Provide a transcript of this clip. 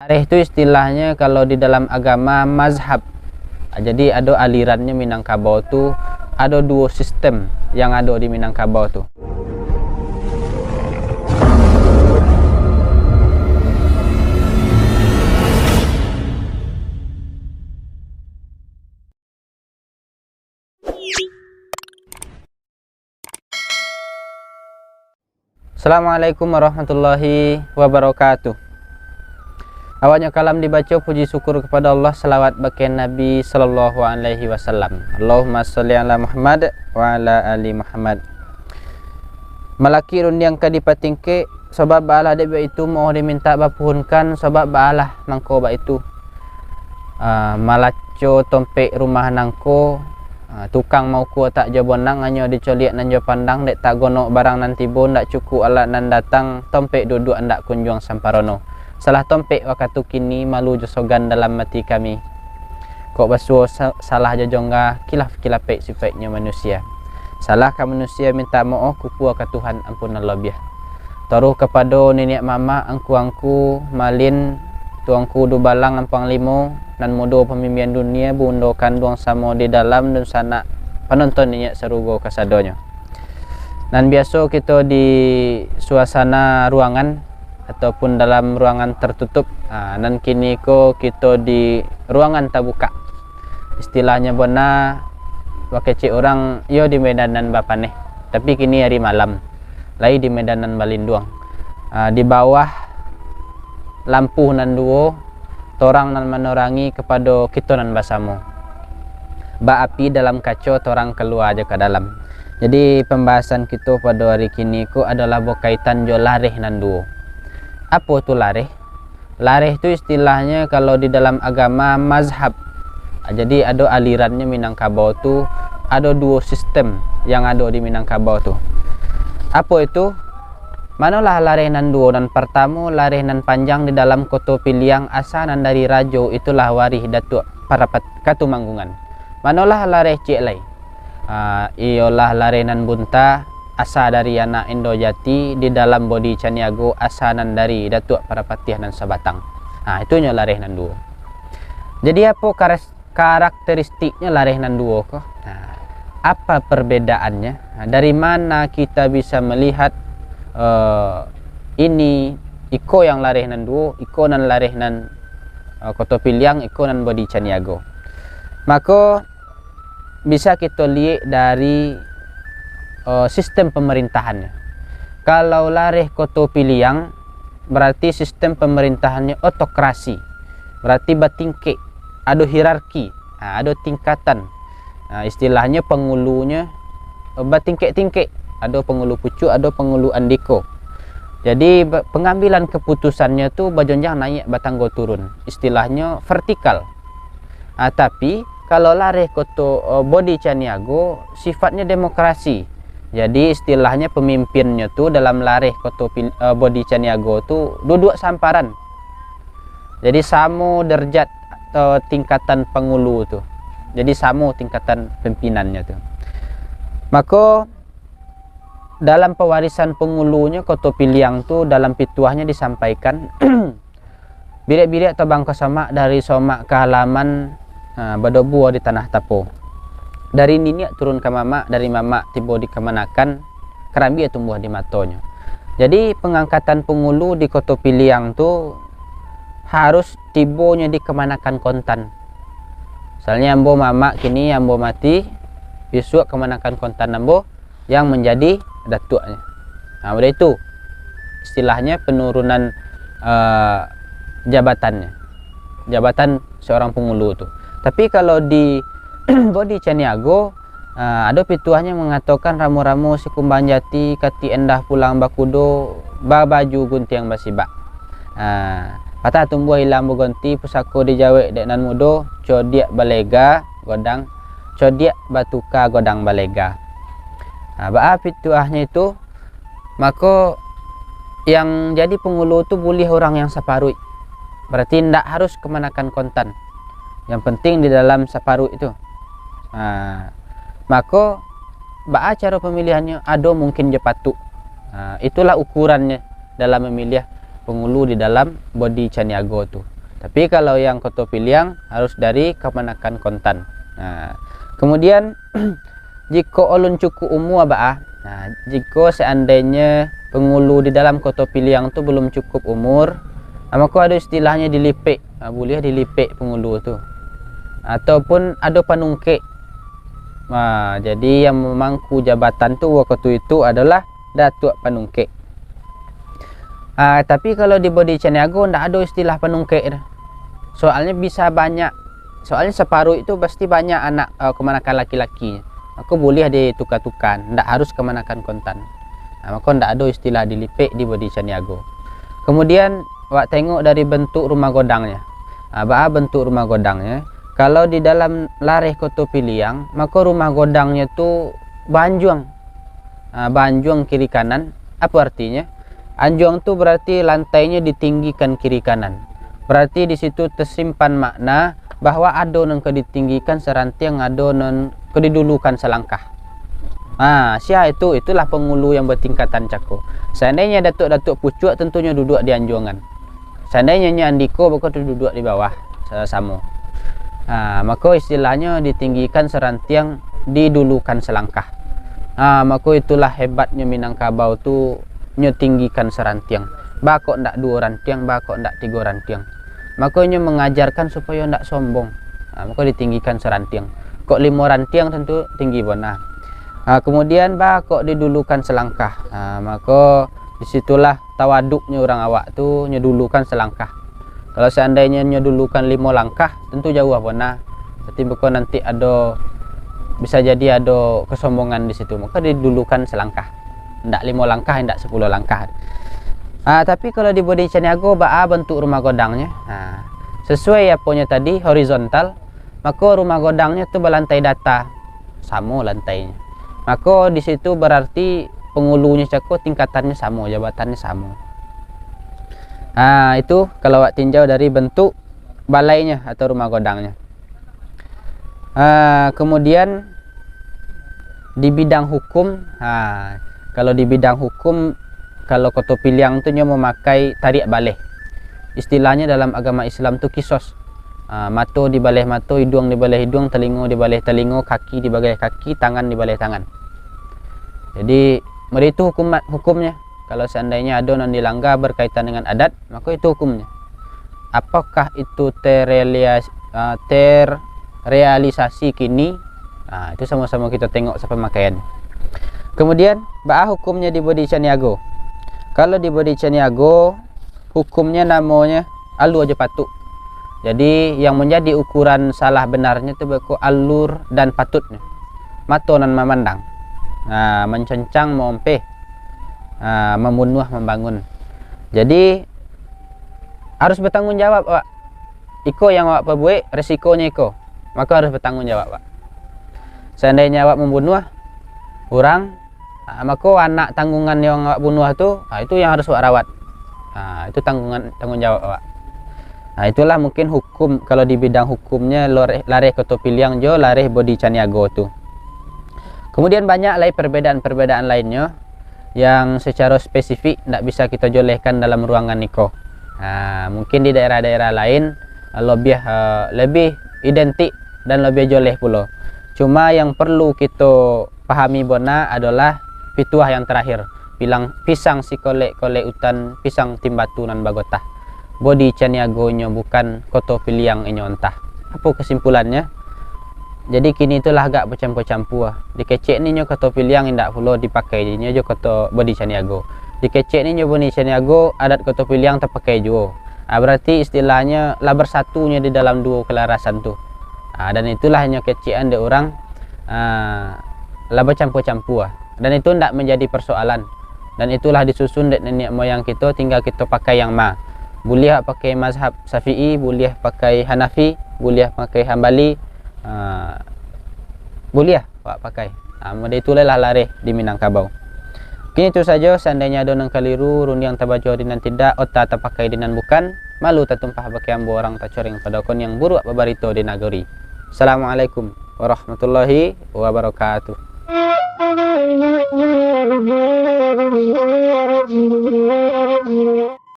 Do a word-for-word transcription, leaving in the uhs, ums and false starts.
Lareh tu istilahnyo kalau di dalam agama mazhab. Jadi ado alirannyo Minangkabau tu, ado duo sistem yang ado di Minangkabau tu. Assalamualaikum warahmatullahi wabarakatuh. Awaknyo kalam dibaco, puji syukur kepada Allah, salawat bakeh Nabi sallallahu alaihi wasallam. Allahumma sholli ala Muhammad wa ala ali Muhammad. Malakik rundiang ka dipatingkek, sabab baalah dek baitu, moh dimintak bapuhunkan, sabab baalah mangko baitu. Ah, malaco tompek rumah nangko, ah, tukang mauku otak jo bonang, hanyo dicoliak nan jo pandang, dek tak gonok barang nan tibo, ndak cukuik alat nan datang, tompek duduak ndak kunjuang samparono. Salah tompek wakatu kini, malu jo sogan dalam ati kami. Kok basuo sa-, salah jo jongga, kilaf-kilapek sipaiknyo manusia. Salah ka manusia minta maoh, kupua ka Tuhan ampunan labiah. Taruih kapado niniak mamak, angku-angku, malin, tuangku dubalang, ampang limo, nan mudo pamimpinan dunia, bundo kanduang samo di dalam, dunsanak panonton niniak sarugo kasadonyo. Nan biaso kito di suasana ruangan ataupun dalam ruangan tertutup, ha, nan kini ko kito di ruangan tabukak. Istilahnyo bona, bakecek urang, iyo di medan nan bapaneh, tapi kini ari malam, lai di medan nan balinduang. Ah, di bawah lampu nan duo, torang nan manorangi kapado kito nan basamo. Baapi dalam kaco, torang kalua jo ka dalam. Jadi, pambahasan kito pado ari kini ko adolah bakaitan jo lareh nan duo. Apo tu lareh? Lareh tu istilahnyo kalau di dalam agama mazhab. Jadi ado alirannyo Minangkabau tu, ado duo sistem yang ado di Minangkabau tu. Apo itu? Manolah lareh nan duo? Nan partamo, lareh nan panjang di dalam Koto Piliang, asa nan dari rajo, itulah warih Datuak Parapat-, Katumanggungan. Manolah lareh ciek lai? Ah, iyolah lareh nan bunta, asa dari anak Indo Jati, di dalam Bodi Caniago, asa nan dari Datuak Parapatiah nan Sabatang. Ah, itunyo lareh nan duo. Jadi, apo karas-, karakteristiknyo lareh nan duo ko? Ah, apa perbedaannyo? Ah, dari mana kita bisa melihat, eh, ini, iko yang lareh nan duo, iko nan lareh nan, eh, Koto Piliang, iko nan Bodi Caniago? Mako, bisa kito liek dari, eh, sistem pemerintahannyo. Kalau lareh Koto Piliang, berarti sistem pemerintahannyo otokrasi, berarti batingkek, ado hierarki, ha, ado tingkatan. Ha, istilahnyo pangulunyo, eh, batingkek-tingkek, ado pangulu pucuak, ado pangulu andiko. Jadi, ba-, pengambilan keputusannyo tu bajonjang naiak batanggo turun, istilahnyo vertikal. Ah, tapi, kalau lareh Koto, eh, Bodi Caniago, sifatnyo demokrasi. Jadi, istilahnyo pemimpinnyo tu dalam lareh Koto Pil-, eh, Bodi Caniago tu duduak samparan. Jadi, samo derajat atau tingkatan pangulu tu. Jadi, samo tingkatan pimpinannyo tu. Mako, dalam pewarisan pangulunyo Koto Piliang tu, dalam pituahnyo disampaikan, Biriak-biriak tabang ka somak, dari somak ka halaman, ha, badobua di tanah tapo. Dari niniak turun ka mamak, dari mamak tibo di kamanakan, karambia tumbuah di matonyo. Jadi, pangangkatan pangulu di Koto Piliang tu harus tibonyo di kamanakan kontan. Misalnyo ambo mamak kini, ambo mati, bisuak kamanakan kontan ambo, yang manjadi datuaknyo. Nah, udah itu, istilahnyo penurunan, eh, jabatannyo, jabatan seorang pangulu tu. Tapi kalau di Bodi Caniago, eh, ado pituahnyo mangatokan, "Ramo-ramo sikumbang jati, katik endah pulang bakudo, babaju guntiang basibak." Ah, patah tumbuah ilang bagonti, pusako dijawek dek nan mudo, codiak balega godang, codiak batuka godang balega. Ah, baa pituahnyo itu, mako yang jadi pangulu tu buliah urang yang saparuik. Berarti ndak harus kamanakan kontan. Yang penting di dalam saparuik itu. Ah, mako, baa caro pamiliahannyo? Ado mungkin jo patuk. Ah, itulah ukurannyo dalam mamiliah pangulu di dalam Bodi Caniago tu. Tapi kalau yang Koto Piliang harus dari kamanakan Kontan. Nah, kemudian jikok ulun cukup umur, Abah, ah, nah, jikok seandainya pangulu di dalam Koto Piliang tu belum cukup umur, ah, mako ado istilahnyo dilipek. Ah, buliah dilipek pangulu tu. Ataupun ado panungkek. Ah, jadi yang mamangku jabatan tu wakatu itu adolah Datuak Panungkek. Ah, tapi kalau di Bodi Caniago ndak ado istilah panungkek tu. Soalnyo bisa banyak, soalnyo saparuik tu pasti banyak anak, eh, kamanakan laki-laki. Mako buliah dituka-tuka, ndak harus kamanakan Kontan. Ah, mako ndak ado istilah dilipek di Bodi Caniago. Kemudian, awak tengok dari bentuk rumah godangnyo. Ah, baa bentuk rumah godangnyo? Kalau di dalam lareh Koto Piliang, mako rumah godangnyo tu baanjuang. Ah, baanjuang kiri kanan. Apo artinyo? Anjuang tu berarti lantainyo ditinggikan kiri kanan. Berarti di situ tersimpan makna bahwa ado nan ka ditinggikan sarantiang, ado nan ka didulukan salangkah. Ha, sia itu, itulah pangulu yang bertingkatan cako. Seandainya Datuak-Datuak Pucuak, tentunyo duduak di anjuangan. Seandainya nyo Andiko, mako tu duduak di bawah, sa-, samo. Ha, mako istilahnyo ditinggikan sarantiang, didulukan salangkah. Ha, mako itulah hebatnyo Minangkabau tu, nyo tinggikan sarantiang. Baa kok ndak duo rantiang, baa kok ndak tigo rantiang. Mako inyo mangajarkan supayo ndak sombong. Ha, mako ditinggikan sarantiang. Kok limo rantiang tentu tinggi bana. Ha, kemudian baa kok didulukan salangkah. Ha, mako di situlah tawaduknyo urang awak tu, nyo dulukan salangkah. Kalau seandainyo nyo dulukan limo langkah, tentu jauah bana. Berarti beko nanti ado, bisa jadi ado kesombongan di situ. Mako didulukan salangkah. Ndak limo langkah, ndak sapuluah langkah. Ah, tapi kalau di Bodi Caniago, baa bentuk rumah godangnyo? Ah, sesuai aponyo tadi, horizontal, mako rumah godangnyo tu balantai data, samo lantainyo. Mako di situ berarti pangulunyo cako tingkatannyo samo, jabatannyo samo. Ah, itu kalau awak tinjau dari bentuk balainyo atau rumah godangnyo. Ah, kemudian di bidang hukum, ha, kalau di bidang hukum, kalau Koto Piliang tu nyo mamakai tariak baleh. Istilahnyo dalam agama Islam tu kisos. Ha, mato dibaleh mato, iduang dibaleh iduang, talingo dibaleh talingo, kaki dibaleh kaki, tangan dibaleh tangan. Jadi, mari itu hukum, hukumnyo. Kalau seandainyo ado nan dilangga berkaitan dengan adat, mako itu hukumnyo. Apakah itu terrealias-, ah, terrealisasi kini? Ah, itu samo-samo kito tengok sapamakaian. Kemudian, baa hukumnyo di Bodi Caniago? Kalau di Bodi Caniago, hukumnyo namonyo alua jo patuk. Jadi, yang manjadi ukuran salah benarnyo tu beko alur dan patutnyo. Mato nan mamandang. Ah, mancancang, maompeh, ah, mambunuah, mambangun. Jadi, harus batanggung jawab awak. Iko yang awak pabuek, resikonyo iko. Mako harus batanggung jawab awak. Seandainyo awak mambunuah urang, ah, mako anak tanggungan yang awak bunuah tu, ah, itu yang harus awak rawat. Ah, itu tanggungan, tanggung jawab awak. Nah, itulah mungkin hukum, kalau di bidang hukumnyo, lareh, lareh Koto Piliang jo lareh Bodi Caniago tu. Kemudian banyak lai perbedaan-perbedaan lainnyo yang secara spesifik ndak bisa kito jolehkan dalam ruangan niko. Ha, mungkin di daerah-daerah lain, eh, lebih, eh, lebih identik dan lebih joleh pulo. Cuma yang perlu kito pahami bona adolah pituah yang terakhir, pilang, pisang sikolek-kolek utan, pisang timbatu nan bagotah. Bodi Caniago nyo bukan, Koto Piliang inyo antah. Apo kesimpulannyo? Jadi kini tu lah agak bacampua-campua. Dikecek ni nyo Koto Piliang indak pulo dipakai, inyo jo Koto Bodi Caniago. Dikecek ni nyo Bodi Caniago, adat Koto Piliang tapakai juo. Ah, berarti istilahnyo lah barsatu nyo di dalam duo kalarasan tu. Ah, dan itulah nyo kecekan dek urang, ah, lah bacampua-campua. Dan itu ndak manjadi persoalan. Dan itulah disusun dek niniak moyang kito, tinggal kito pakai yang ma. Buliah pakai mazhab Syafi'i, buliah pakai Hanafi, buliah pakai Hambali, ah, buliah awak pakai. Ah, model itulah lah lareh di Minangkabau. Mungkin itu sajo, seandainyo ado nan kaliru, rundiang tabaco di nan tidak, ota tapakai di nan bukan, malu tatumpah bagi ambo urang tacoreng pado kon yang buruak babarito di nagori. Assalamualaikum warahmatullahi wabarakatuh.